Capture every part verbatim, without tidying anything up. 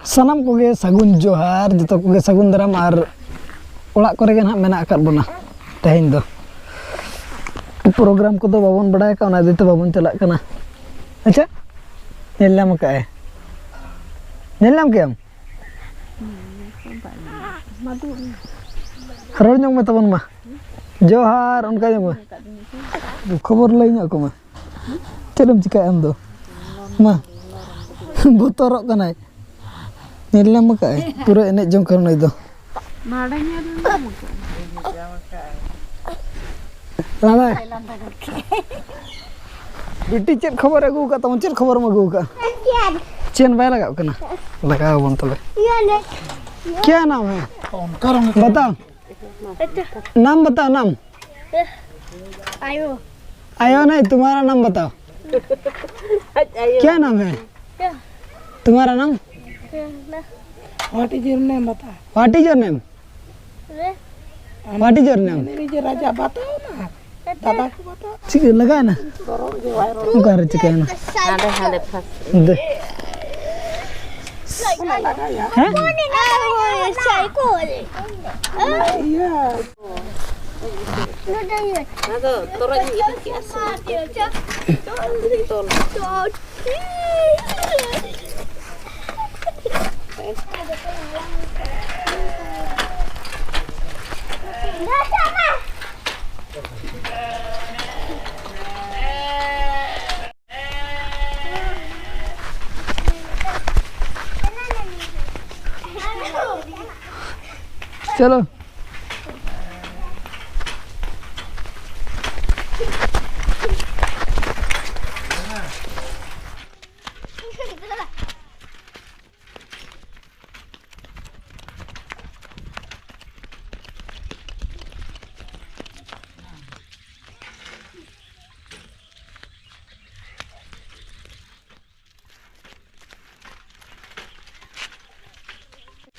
ᱥᱟᱱᱟᱢ ᱠᱚᱜᱮ ᱥᱟᱹᱜᱩᱱ ᱡᱚᱦᱟᱨ, ᱡᱚᱛᱚ ᱠᱚᱜᱮ ᱥᱟᱹᱜᱩᱱ ᱫᱟᱨᱟᱢ᱾ ᱟᱨ ᱚᱲᱟᱜ ᱠᱚᱨᱮ ᱜᱮ ᱱᱟᱦᱟᱜ ᱢᱮᱱᱟᱜ ᱟᱠᱟᱫ ᱵᱚᱱᱟ ᱛᱮᱦᱮᱧ ᱫᱚ᱾ ᱯᱨᱳᱜᱨᱟᱢ ᱠᱚᱫᱚ ᱵᱟᱵᱚᱱ ᱵᱟᱲᱟᱭ ᱟᱠᱟᱫ, ᱚᱱᱟ ᱤᱫᱤ ᱛᱮ ᱵᱟᱵᱚᱱ ᱪᱟᱞᱟᱜ ᱠᱟᱱᱟ᱾ ᱟᱪᱪᱷᱟ, ᱧᱮᱞ ᱧᱟᱢ ᱟᱠᱟᱫ ᱟᱭ, ᱧᱮᱞ ᱧᱟᱢ ᱠᱮᱫᱟᱢ? ᱨᱚᱲ ᱧᱚᱜ ᱢᱮ ᱛᱟᱵᱚᱱ ᱢᱟ᱾ ᱡᱚᱦᱟᱨ, ᱚᱱᱠᱟ ᱧᱚᱜ ᱢᱮ᱾ ᱠᱷᱚᱵᱚᱨ ᱞᱟᱹᱭ ᱧᱚᱜ ᱠᱚ ᱢᱮ᱾ ᱪᱮᱫ ᱮᱢ ᱪᱤᱠᱟᱹᱭᱟ ᱟᱢ ᱫᱚ? ᱢᱟ᱾ ᱵᱚᱛᱚᱨᱚᱜ ᱠᱟᱱᱟᱭ᱾ ᱧᱮᱞ ᱧᱟᱢ ᱟᱠᱟᱫ ᱟᱭ᱾ ᱯᱩᱨᱟᱹ ᱮᱱᱮᱡ ᱡᱚᱝ ᱠᱟᱱᱟ ᱱᱩᱭ ᱫᱚ᱾ ᱱᱚᱰᱮ ᱧᱮᱞ ᱧᱟᱢ ᱟᱠᱟᱫ᱾ ᱞᱟᱸᱫᱟᱭ᱾ ᱵᱤᱴᱤ, ᱪᱮᱫ ᱠᱷᱚᱵᱚᱨ ᱟᱹᱜᱩ ᱟᱠᱟᱫ ᱛᱟᱵᱚᱱ? ᱪᱮᱫ ᱠᱷᱚᱵᱚᱨ ᱮᱢ ᱟᱹᱜᱩ ᱟᱠᱟᱫ? ᱪᱮᱱ ᱵᱟᱭ ᱞᱟᱜᱟᱣ ᱠᱟᱱᱟ? ᱞᱟᱜᱟᱣ ᱟᱵᱚᱱ ᱛᱚᱵᱮ᱾ ᱠᱮᱭᱟ ᱱᱟᱢ ᱦᱮ? ᱵᱟᱛᱟᱣ᱾ ᱱᱟᱢ ᱵᱟᱛᱟᱣ, ᱱᱟᱢ᱾ आयो। आयो नहीं, तुम्हारा नाम बताओ। क्या नाम है? तुम्हारा नाम? What is your name? बता। What is your name? What is your name? मेरे जे राजा बताओ ना। दादा को बताओ। ठीक है, लगा ना। ᱚᱠᱟᱨᱮ ᱪᱤᱠᱟᱹᱭᱮᱱᱟ? ᱦᱟᱸᱰᱮ, ᱦᱟᱸᱰᱮ ᱯᱷᱟᱥ᱾ ᱫᱮ᱾ ᱦᱮᱸ? ᱟᱫᱚ ᱛᱚᱨᱚᱡ ᱤᱧ ᱤᱫᱤ ᱠᱮᱜᱼᱟ ᱥᱮ? ᱛᱚᱞ᱾ चलो।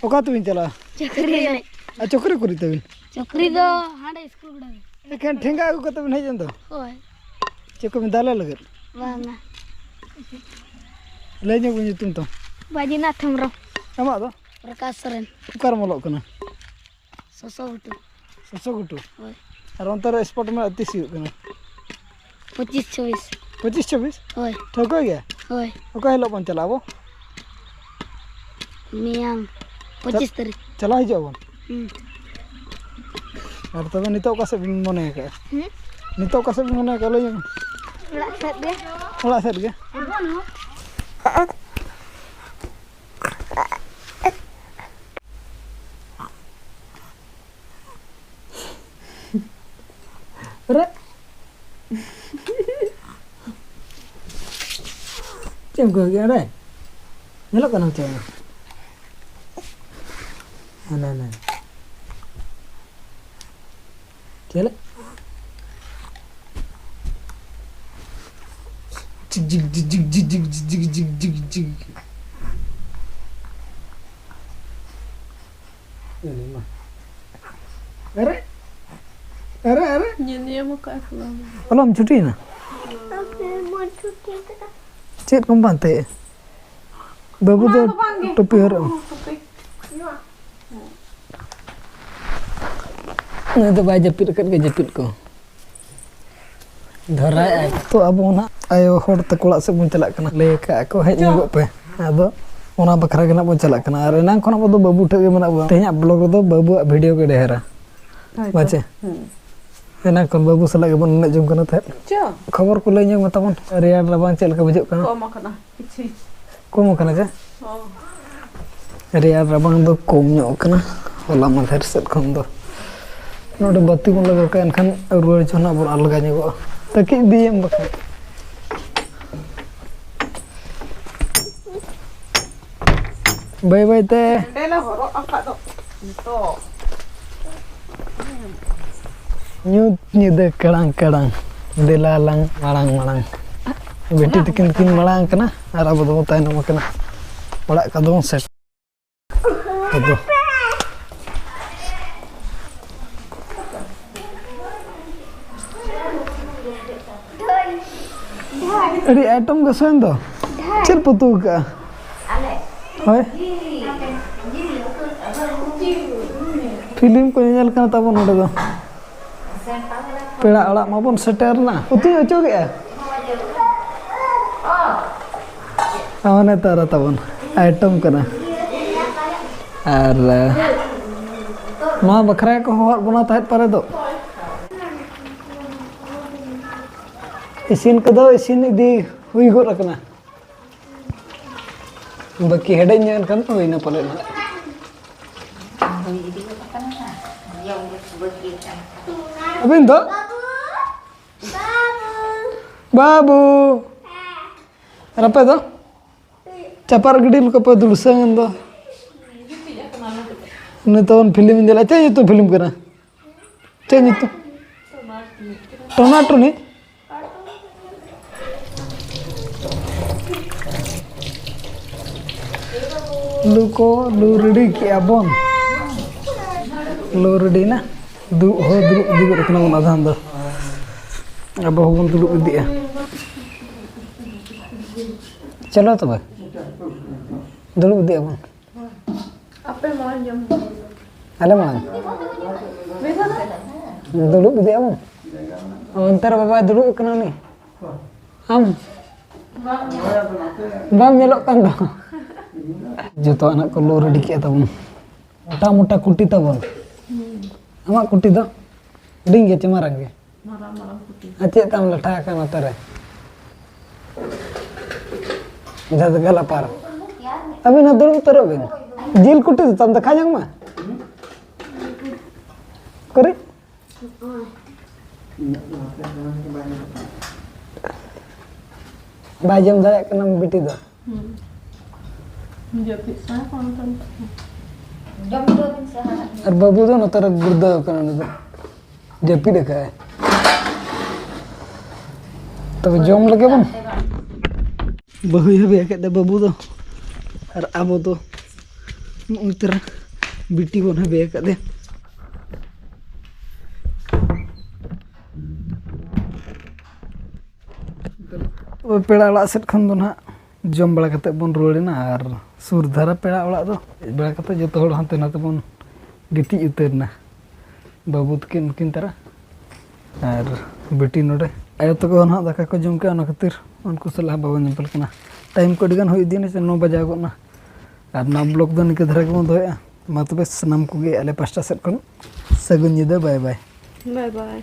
ᱚᱠᱟ ᱛᱮᱵᱤᱱ ᱪᱟᱞᱟᱜᱼᱟ? ᱪᱟᱹᱠᱨᱤ ᱨᱮ᱾ ᱟᱨ ᱪᱟᱹᱠᱨᱤ ᱠᱚᱨᱮ ᱛᱟᱵᱤᱱ? ᱪᱟᱹᱠᱨᱤ ᱫᱚ ᱦᱟᱸᱰᱮ ᱥᱠᱩᱞ ᱜᱚᱲᱟ ᱨᱮ᱾ ᱮᱠᱷᱮᱱ ᱴᱷᱮᱸᱜᱟ ᱟᱹᱜᱩ ᱠᱟᱛᱮ ᱵᱤᱱ ᱦᱮᱡ ᱮᱱ ᱫᱚ? ᱦᱳᱭ᱾ ᱪᱮᱫ ᱠᱚ ᱢᱮᱛᱟ ᱞᱮ ᱞᱟᱹᱜᱤᱫ? ᱵᱟᱝᱟ᱾ ᱞᱟᱹᱭ ᱧᱚᱜ ᱵᱤᱱ ᱧᱩᱛᱩᱢ ᱛᱟᱢ᱾ ᱵᱟᱹᱡᱤᱱᱟᱛᱷ ᱦᱮᱢᱵᱨᱚᱢ᱾ ᱟᱢᱟᱜ ᱫᱚ? ᱯᱨᱚᱠᱟᱥ ᱥᱚᱨᱮᱱ᱾ ᱚᱠᱟᱨᱮᱢ ᱚᱞᱚᱜ ᱠᱟᱱᱟ? ᱥᱚᱥᱚ ᱜᱷᱩᱴᱩ᱾ ᱥᱚᱥᱚ ᱜᱷᱩᱴᱩ? ᱦᱳᱭ᱾ ᱟᱨ ᱚᱱᱛᱮ ᱨᱮ ᱥᱯᱳᱨᱴ ᱢᱮᱞᱟ ᱛᱤᱥ ᱦᱩᱭᱩᱜ ᱠᱟᱱᱟ? ᱯᱚᱸᱪᱤᱥ ᱪᱷᱟᱵᱵᱤᱥ᱾ ᱯᱚᱸᱪᱤᱥ ᱪᱷᱟᱵᱵᱤᱥ? ᱦᱳᱭ᱾ ᱴᱷᱟᱹᱣᱠᱟᱹ ᱜᱮᱭᱟ? ᱦᱳᱭ᱾ ᱚᱠᱟ ᱦᱤᱞᱳᱜ ᱵᱚᱱ ᱪᱟᱞᱟᱜᱼᱟ ᱟᱵᱚ? ᱢᱮᱭᱟᱝ ᱯᱚᱸᱪᱤᱥ ᱛᱟᱹᱨᱤᱠᱷ᱾ ᱪᱟᱞᱟᱣ ᱦᱤᱡᱩᱜ ᱟᱵᱚᱱ? ᱦᱩᱸ᱾ ᱟᱨ ᱛᱚᱵᱮ ᱱᱤᱛᱚᱜ ᱚᱠᱟ ᱥᱮᱫ ᱵᱤᱱ ᱢᱚᱱᱮ ᱟᱠᱟᱫᱼᱟ? ᱦᱩᱸ? ᱱᱤᱛᱚᱜ ᱚᱠᱟ ᱥᱮᱫ ᱵᱤᱱ ᱢᱚᱱᱮ ᱟᱠᱟᱫᱼᱟ, ᱞᱟᱹᱭ ᱧᱚᱜ ᱢᱮ᱾ ᱚᱲᱟᱜ ᱥᱮᱫ ᱜᱮ᱾ ᱚᱲᱟᱜ ᱥᱮᱫ ᱜᱮ? ᱟᱵᱚᱱ ᱦᱚᱸ᱾ ᱨᱮ᱾ ᱪᱮᱫ ᱮᱢ ᱠᱚᱭᱚᱜ ᱜᱮᱭᱟ ᱚᱸᱰᱮ? ᱧᱮᱞᱚᱜ ᱠᱟᱱᱟ ᱪᱮ? ᱦᱟᱱᱮ, ᱦᱟᱱᱮ᱾ ᱪᱮᱫ? ᱡᱤᱜ, ᱡᱤᱜ, ᱡᱤᱜ᱾ ᱟᱨᱮ? ᱟᱨᱮ, ᱟᱨᱮ? ᱧᱮᱞ ᱧᱟᱢ ᱟᱠᱟᱫ ᱠᱚᱣᱟ᱾ ᱦᱚᱞᱟᱢ ᱪᱷᱩᱴᱤᱭᱮᱱᱟ? ᱪᱮᱫ ᱠᱚᱢ ᱯᱟᱱᱛᱮᱭᱮᱫᱼᱟ? ᱵᱟᱹᱵᱩ ᱫᱚ ᱚᱱᱟ ᱫᱚ ᱵᱟᱝ ᱜᱮ᱾ ᱴᱩᱯᱤ ᱦᱚᱨᱚᱜ᱾ ᱴᱩᱯᱤ᱾ ᱱᱩᱭ ᱫᱚ ᱵᱟᱭ ᱡᱟᱹᱯᱤᱫ ᱟᱠᱟᱫ ᱜᱮ, ᱡᱟᱹᱯᱤᱫ ᱠᱚ ᱫᱷᱚᱨᱟᱭᱮᱫᱼᱟᱭ᱾ ᱛᱚ, ᱟᱵᱚ ᱦᱚᱸ ᱱᱟᱦᱟᱜ ᱟᱭᱳ ᱦᱚᱲ ᱛᱟᱠᱚ ᱚᱲᱟᱜ ᱥᱮᱫ ᱵᱚᱱ ᱪᱟᱞᱟᱜ ᱠᱟᱱᱟ᱾ ᱞᱟᱹᱭ ᱟᱠᱟᱫ ᱠᱚ, ᱦᱮᱡ ᱧᱚᱜᱚᱜ ᱯᱮ᱾ ᱟᱫᱚ ᱚᱱᱟ ᱵᱟᱠᱷᱨᱟ ᱜᱮ ᱱᱟᱦᱟᱜ ᱵᱚᱱ ᱪᱟᱞᱟᱜ ᱠᱟᱱᱟ᱾ ᱟᱨ ᱮᱱᱟᱝ ᱠᱷᱚᱱ ᱟᱵᱚ ᱫᱚ ᱵᱟᱹᱵᱩ ᱴᱷᱮᱱ ᱜᱮ ᱢᱮᱱᱟᱜ ᱵᱚᱱᱟ᱾ ᱛᱮᱦᱮᱧᱟᱜ ᱵᱞᱚᱜ ᱨᱮᱫᱚ ᱵᱟᱹᱵᱩᱣᱟᱜ ᱵᱷᱤᱰᱤᱭᱳ ᱜᱮ ᱰᱷᱮᱨᱟ᱾ ᱦᱳᱭ ᱛᱚ᱾ ᱵᱟᱪᱮ? ᱦᱩᱸ᱾ ᱮᱱᱟᱝ ᱠᱷᱚᱱ ᱵᱟᱹᱵᱩ ᱥᱟᱞᱟᱜ ᱜᱮᱵᱚᱱ ᱮᱱᱮᱡ ᱡᱚᱝ ᱠᱟᱱᱟ ᱛᱟᱦᱮᱸᱫ᱾ ᱪᱚ᱾ ᱠᱷᱚᱵᱚᱨ ᱠᱚ ᱞᱟᱹᱭ ᱧᱚᱜ ᱢᱮ ᱛᱟᱵᱚᱱ, ᱨᱮᱭᱟᱲ ᱨᱟᱵᱟᱝ ᱪᱮᱫ ᱞᱮᱠᱟ ᱵᱩᱡᱷᱟᱹᱜ ᱠᱟᱱᱟ? ᱠᱚᱢ ᱟᱠᱟᱱᱟ ᱠᱤᱪᱷᱤ᱾ ᱠᱚᱢ ᱟᱠᱟᱱᱟ ᱪᱮ? ᱦᱚᱸ᱾ ᱨᱮᱭᱟᱲ ᱨᱟᱵᱟᱝ ᱫᱚ ᱠᱚᱢ ᱧᱚᱜ ᱟᱠᱟᱱᱟ ᱦᱚᱞᱟ ᱢᱟᱫᱷᱮᱨ ᱥᱮᱫ ᱠᱷᱚᱱ ᱫᱚ᱾ ᱱᱚᱰᱮ ᱵᱟᱹᱛᱤ ᱵᱚᱱ ᱞᱟᱜᱟᱣ ᱠᱟᱜᱼᱟ, ᱮᱱᱠᱷᱟᱱ ᱨᱩᱣᱟᱹᱲ ᱡᱚᱦᱚᱜ ᱱᱟᱜ ᱵᱚᱱ ᱟᱞᱜᱟ ᱧᱚᱜᱚᱜᱼᱟ᱾ ᱛᱟᱹᱠᱤᱡ ᱤᱫᱤᱭᱮᱢ ᱵᱟᱠᱷᱟᱱ᱾ ᱵᱟᱹᱭ ᱵᱟᱹᱭ ᱛᱮ᱾ ᱱᱚᱰᱮ ᱞᱮ ᱦᱚᱨᱚᱜ ᱟᱠᱟᱫ ᱫᱚ ᱱᱤᱛᱚᱜ᱾ ᱧᱩᱛ ᱧᱤᱫᱟᱹ ᱠᱟᱲᱟᱝ ᱠᱟᱲᱟᱝ, ᱫᱮᱞᱟ ᱞᱟᱝ ᱢᱟᱲᱟᱝ ᱢᱟᱲᱟᱝ᱾ ᱵᱤᱴᱤ ᱛᱟᱹᱠᱤᱱ ᱠᱤᱱ ᱢᱟᱲᱟᱝ ᱠᱟᱱᱟ ᱟᱨ ᱟᱵᱚ ᱫᱚᱵᱚᱱ ᱛᱟᱭᱱᱚᱢ ᱟᱠᱟᱱᱟ᱾ ᱚᱲᱟᱜ ᱠᱚᱫᱚ ᱵᱚᱱ ᱥᱮᱴᱮᱨ᱾ ᱟᱫᱚ ᱟᱹᱰᱤ ᱟᱭᱴᱮᱢ ᱜᱮ ᱥᱚᱭᱮᱱ ᱫᱚ᱾ ᱪᱮᱫ ᱯᱮ ᱩᱛᱩ ᱟᱠᱟᱜᱼᱟ? ᱦᱳᱭ᱾ ᱯᱷᱤᱞᱢ ᱠᱚ ᱧᱮᱧᱮᱞ ᱠᱟᱱᱟ ᱛᱟᱵᱚᱱ ᱱᱚᱰᱮ ᱫᱚ᱾ ᱯᱮᱲᱟ ᱚᱲᱟᱜ ᱢᱟᱵᱚᱱ ᱥᱮᱴᱮᱨ ᱮᱱᱟ᱾ ᱩᱛᱩᱧ ᱚᱪᱚᱜᱮᱜᱼᱟ᱾ ᱟᱨ ᱱᱮᱛᱟᱨ ᱛᱟᱵᱚᱱ ᱟᱭᱴᱮᱢ ᱠᱟᱱᱟ᱾ ᱟᱨ ᱱᱚᱣᱟ ᱵᱟᱠᱷᱨᱟ ᱜᱮᱠᱚ ᱦᱚᱦᱚᱣᱟᱫ ᱵᱚᱱᱟ ᱛᱟᱦᱮᱸᱫ ᱯᱟᱨᱮ ᱫᱚ᱾ ᱤᱥᱤᱱ ᱠᱚᱫᱚ ᱤᱥᱤᱱ ᱤᱫᱤ ᱦᱩᱭ ᱜᱚᱫ ᱟᱠᱟᱱᱟ᱾ ᱵᱟᱹᱠᱤ ᱦᱮᱰᱮᱡ ᱧᱚᱜ ᱮᱱ ᱠᱷᱟᱱ ᱦᱩᱭᱱᱟ ᱯᱟᱞᱮᱫ ᱱᱟᱜ᱾ ᱦᱩᱭ ᱤᱫᱤ ᱜᱚᱫ ᱟᱠᱟᱱᱟ ᱱᱟᱜ᱾ ᱡᱚᱢ ᱜᱮ ᱵᱟᱹᱠᱤ ᱟᱠᱟᱱᱟ᱾ ᱟᱹᱵᱤᱱ ᱫᱚ? ᱵᱟᱹᱵᱩ! ᱟᱨ ᱟᱯᱮ ᱫᱚ? ᱪᱟᱯᱟᱫ ᱜᱤᱰᱤ ᱞᱮᱠᱟ ᱯᱮ ᱫᱩᱲᱥᱟᱹᱝ ᱮᱱ ᱫᱚ᱾ ᱱᱤᱛᱚᱜ ᱵᱚᱱ ᱯᱷᱤᱞᱢ ᱧᱮᱞᱟ᱾ ᱪᱮᱫ ᱧᱩᱛᱩᱢ ᱯᱷᱤᱞᱢ ᱠᱟᱱᱟ? ᱪᱮᱫ ᱧᱩᱛᱩᱢ? ᱴᱚᱱᱟ ᱴᱩᱱᱤ? ᱞᱩ ᱠᱚ ᱞᱩ ᱨᱮᱰᱤ ᱠᱮᱜᱼᱟ ᱵᱚᱱ᱾ ᱞᱩ ᱨᱮᱰᱤ ᱱᱟ᱾ ᱫᱩᱲᱩᱵ ᱦᱚᱸ ᱫᱩᱲᱩᱵ ᱤᱫᱤ ᱜᱚᱫ ᱠᱟᱱᱟ ᱵᱚᱱ ᱟᱫᱷᱟᱱ ᱫᱚ᱾ ᱟᱵᱚ ᱦᱚᱸᱵᱚᱱ ᱫᱩᱲᱩᱵ ᱤᱫᱤᱜᱼᱟ᱾ ᱪᱚᱞᱚ ᱛᱚᱵᱮ᱾ ᱫᱩᱲᱩᱵ ᱤᱫᱤᱜ ᱟᱵᱚᱱ᱾ ᱟᱯᱮ ᱢᱟᱲᱟᱝ ᱡᱚᱢ ᱦᱩᱭᱩᱜᱼᱟ᱾ ᱟᱞᱮ ᱢᱟᱲᱟᱝ? ᱵᱮᱥ ᱟᱞᱮ? ᱫᱩᱲᱩᱵ ᱤᱫᱤᱜ ᱟᱵᱚᱱ᱾ ᱚᱱᱛᱮ ᱨᱮ ᱵᱟᱵᱟᱭ ᱫᱩᱲᱩᱵ ᱠᱟᱱᱟ ᱩᱱᱤ᱾ ᱟᱢ? ᱵᱟᱢ ᱧᱮᱞᱚᱜ ᱠᱟᱱ ᱫᱚ᱾ ᱡᱚᱛᱚᱣᱟᱜ ᱱᱟᱜ ᱠᱚ ᱞᱩ ᱨᱮᱰᱤ ᱠᱮᱫ ᱛᱟᱵᱚᱱ᱾ ᱢᱚᱴᱟ ᱢᱚᱴᱟ ᱠᱩᱴᱤ ᱛᱟᱵᱚᱱ᱾ ᱟᱢᱟᱜ ᱠᱩᱴᱤ ᱫᱚ ᱦᱩᱰᱤᱧ ᱜᱮ ᱪᱮ ᱢᱟᱨᱟᱝ ᱜᱮ? ᱢᱟᱨᱟᱝ ᱢᱟᱨᱟᱝ ᱠᱩᱴᱤ᱾ ᱟᱨ ᱪᱮᱫ ᱛᱟᱢ ᱞᱟᱴᱷᱟ ᱟᱠᱟᱱ ᱱᱚᱛᱮ ᱨᱮ? ᱡᱟᱫᱽᱜᱟᱞ ᱟᱯᱟᱨ᱾ ᱟᱹᱵᱤᱱ ᱦᱚᱸ ᱫᱩᱲᱩᱵ ᱩᱛᱟᱹᱨᱚᱜ ᱵᱤᱱ᱾ ᱡᱤᱞ ᱠᱩᱴᱤ ᱫᱚ ᱛᱟᱢ ᱫᱮᱠᱷᱟ ᱧᱟᱢ ᱢᱟ᱾ ᱠᱚᱨᱮ᱾ ᱵᱟᱭ ᱡᱚᱢ ᱫᱟᱲᱮᱭᱟᱜ ᱠᱟᱱᱟ ᱵᱤᱴᱤ ᱫᱚ᱾ ᱦᱩᱸ᱾ ᱡᱟᱹᱯᱤᱫ ᱥᱟᱱᱟ ᱠᱚᱣᱟ ᱱᱤᱛᱚᱜ᱾ ᱡᱚᱢ ᱫᱚ ᱵᱤᱱ ᱥᱟᱦᱟᱱᱟ᱾ ᱟᱨ ᱵᱟᱹᱵᱩ ᱫᱚ ᱱᱚᱛᱮ ᱨᱮ ᱜᱩᱲᱫᱟᱹᱣ ᱠᱟᱱᱟ, ᱩᱱᱤ ᱫᱚ ᱡᱟᱹᱯᱤᱫ ᱟᱠᱟᱫᱟᱭ᱾ ᱛᱚᱵᱮ ᱡᱚᱢ ᱞᱮᱜᱮ ᱵᱚᱱ᱾ ᱵᱟᱹᱦᱩᱭ ᱦᱟᱵᱮ ᱟᱠᱟᱫ ᱫᱚ ᱵᱟᱹᱵᱩ ᱫᱚ, ᱟᱨ ᱟᱵᱚ ᱫᱚ ᱱᱚᱜᱼᱚᱭ ᱛᱚᱨᱟ ᱵᱤᱴᱤ ᱵᱚᱱ ᱦᱟᱵᱮ ᱟᱠᱟᱫᱮ᱾ ᱯᱮᱲᱟ ᱚᱲᱟᱜ ᱥᱮᱫ ᱠᱷᱚᱱ ᱫᱚ ᱱᱟᱦᱟᱜ ᱡᱚᱢ ᱵᱟᱲᱟ ᱠᱟᱛᱮ ᱵᱚᱱ ᱨᱩᱣᱟᱹᱲ ᱮᱱᱟ ᱟᱨ ᱥᱩᱨ ᱫᱷᱟᱨᱟ ᱯᱮᱲᱟ ᱚᱲᱟᱜ ᱫᱚ ᱦᱮᱡ ᱵᱟᱲᱟ ᱠᱟᱛᱮ ᱡᱚᱛᱚ ᱦᱚᱲ ᱦᱟᱱᱛᱮ ᱱᱟᱛᱮ ᱵᱚᱱ ᱜᱤᱛᱤᱡ ᱩᱛᱟᱹᱨ ᱮᱱᱟ᱾ ᱵᱟᱹᱵᱩ ᱛᱟᱹᱠᱤᱱ ᱩᱱᱠᱤᱱ ᱛᱟᱨᱟ ᱟᱨ ᱵᱤᱴᱤ ᱱᱚᱰᱮ᱾ ᱟᱭᱳ ᱛᱟᱠᱚ ᱦᱚᱸ ᱱᱟᱦᱟᱜ ᱫᱟᱠᱟ ᱠᱚ ᱡᱚᱢ ᱠᱮᱜᱼᱟ, ᱚᱱᱟ ᱠᱷᱟᱹᱛᱤᱨ ᱩᱱᱠᱩ ᱥᱟᱞᱟᱜ ᱦᱚᱸ ᱵᱟᱵᱚᱱ ᱧᱮᱯᱮᱞ ᱠᱟᱱᱟ᱾ ᱴᱟᱭᱤᱢ ᱠᱚ ᱟᱹᱰᱤ ᱜᱟᱱ ᱦᱩᱭ ᱤᱫᱤᱭᱮᱱᱟ, ᱥᱮ ᱱᱚ ᱵᱟᱡᱟᱣ ᱜᱚᱫ ᱮᱱᱟ᱾ ᱟᱨ ᱱᱚᱣᱟ ᱵᱞᱚᱜ ᱫᱚ ᱱᱤᱝᱠᱟᱹ ᱫᱷᱟᱨᱟ ᱜᱮᱵᱚᱱ ᱫᱚᱦᱚᱭᱟ᱾ ᱢᱟ ᱛᱚᱵᱮ ᱥᱟᱱᱟᱢ ᱠᱚᱜᱮ ᱟᱞᱮ ᱯᱟᱥᱴᱟ ᱥᱮᱫ ᱠᱷᱚᱱ ᱥᱟᱹᱜᱩᱱ ᱧᱤᱫᱟᱹ, ᱵᱟᱭ ᱵᱟᱭ᱾ ᱵᱟᱭ ᱵᱟᱭ᱾